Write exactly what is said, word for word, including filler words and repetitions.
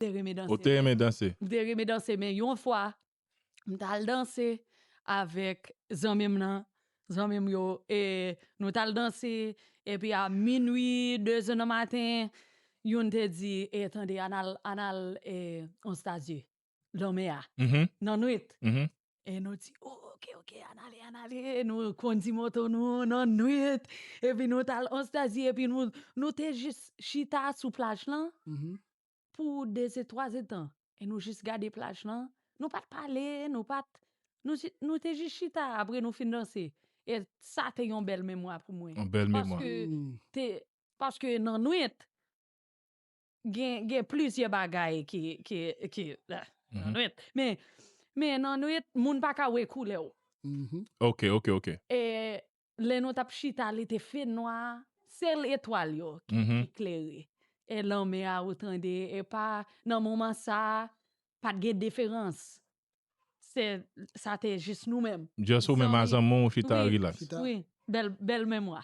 te renmen danse. Ou te renmen danse? M te renmen danse, men yon fwa, m t al danse avèk zanmi m nan. Zanmi m yo, e, nou t al danse, epi a minwi, de zè nan maten, youn te di, e, tande, ann al, ann al, e, Anastazye, lanmè a, nan nwit. E nou di, oh, oke, oke, ann ale, ann ale. Nou kondi moto nou nan nwit. Epi nou t al Anastazye, epi nou, nou te jis chita sou plaj lan pou de zè, twa zè tan. E nou jis gade plaj lan. Nou pa t pale, nou pa t, nou, si- nou te jis chita apre nou fin danse. E sa te yon bèl memwa pou mwen. Yon bèl memwa. Paske, te, paske nan nwit, gen, gen plizyè bagay ki, ki, ki, ah, nan nwit. Men, men nan nwit, moun pa ka wè koulè w. Ok, ok, ok. E lè nou t ap chita, li te fè nwa, sèl etwal yo ki, ki klere. E lanmè a ou tande, e pa nan moman sa, pa t gen diferans. Se, sa te jis nou menm. Just ou menm a zanmi w, chita relax. Wi, bèl, bèl memwa.